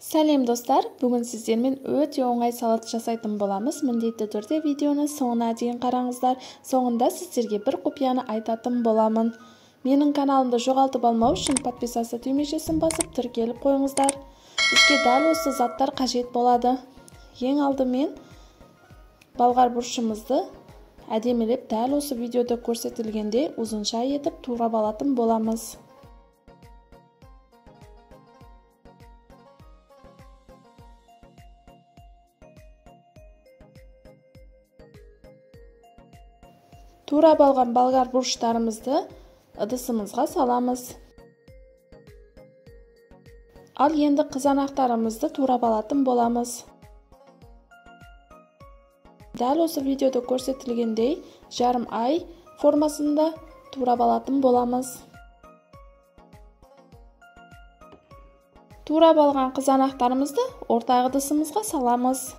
Сәлем достар, бүгін сіздермен өте оңай салат жасайтын боламыз. Міндетті түрде видеоны соңына дейін қараңыздар. Соңында сіздерге бір құпияны айтатын боламын. Менің каналымды жоғалтып алмау үшін подписаться түймешесін басып тіркеліп қойыңыздар. Бізге дәл осы заттар қажет болады. Ең алдымен балғар бұрышымызды әдемілеп дәл осы видеода көрсетілгендей ұзынша етіп турап алатын боламыз. Турап алған болгар бұрыштарымызды ыдысымызға саламыз. Ал енді қызанақтарымызды турап алатын боламыз. Дәл осы видеода көрсетілгендей жарым ай формасында турап алатын боламыз. Турап алған қызанақтарымызды орта ыдысымызға саламыз.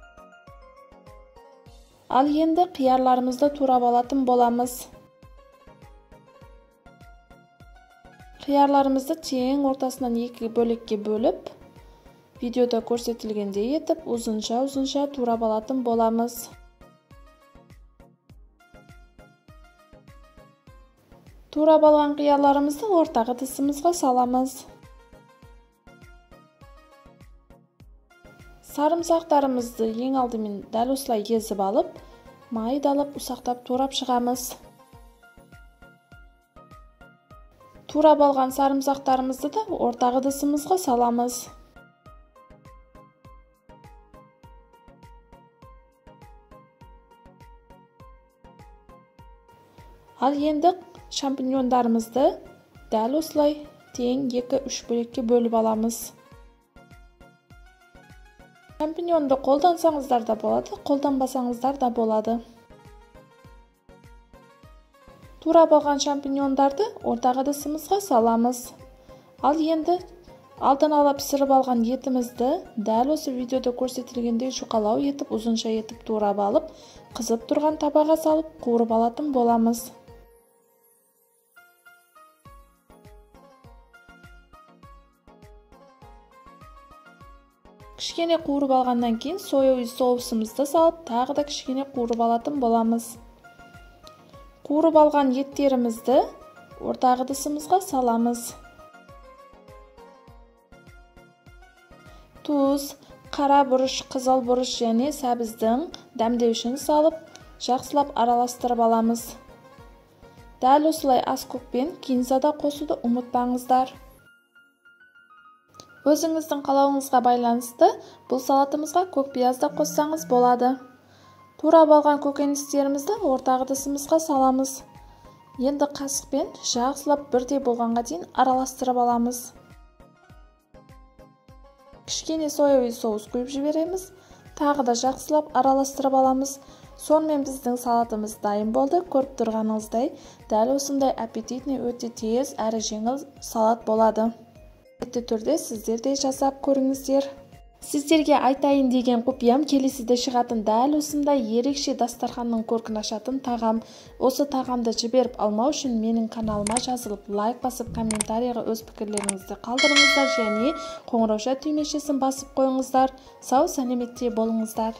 Ал енді қиярларымызды турап алатын боламыз. Қиярларымызды тең ортасынан екі бөлекке бөліп, видеода көрсетілгендей етіп ұзынша-ұзынша турап алатын боламыз. Турап алған қиярларымызды орта ыдысымызға саламыз. Сарымсақтарымызды ең алдымен дәл осылай езіп алып, майдалап ұсақтап турап шығамыз. Турап алған сарымсақтарымызды да орта ыдысымызға саламыз. Ал енді шампиньондарымызды дәл осылай тең 2-3 бөлекке бөліп аламыз. Шампиньонды қолдансаңыздар да болады, қолданбасаңыздар да болады. Турап алған шампиньондарды орта ыдысымызға саламыз. Ал енді алдын ала пісіріп алған етімізді дәл осы видеода көрсетілгендей жұқалау етіп, ұзынша етіп турап алып, қызып тұрған табаға салып қуырып алатын боламыз. Кішкене қуырып алғаннан кейін соевый соусымызды салып, тағы да кішкене қуырып алатын боламыз. Қуырып алған еттерімізді орта ыдысымызға саламыз. Тұз, қара бұрыш, қызыл бұрыш және сәбіздің дәмдеуішін салып, жақсылап араластырып аламыз. Дәл осылай аскөк пен кинза да қосуды ұмытпаңыздар. Өзіңіздің қалауыңызға байланысты бұл салатымызға көк пияз да қоссаңыз болады. Турап алған көкөністерімізді орта ыдысымызға саламыз. Енді қасықпен жақсылап бірдей болғанға дейін араластырып аламыз. Кішкене соевый соус құйып жібереміз. Тағы да жақсылап араластырып аламыз. Сонымен біздің салатымыз дайын болды. Көріп тұрғаныңыздай, дәл осындай аппетитный, өте тез әрі жеңіл салат болады. Міндетті түрде сіздер де жасап көріңіздер. Сіздерге айтайын деген құпиям келесіде шығатын дәл осындай ерекше дастарханның көркін ашатын тағам. Осы тағамды жіберіп алмау үшін менің каналыма жазылып, лайк басып, комментарийға өз пікірлеріңізді қалдырыңыздар және қоңырауша түймешесін басып қойыңыздар. Сау сәлеметте болыңыздар.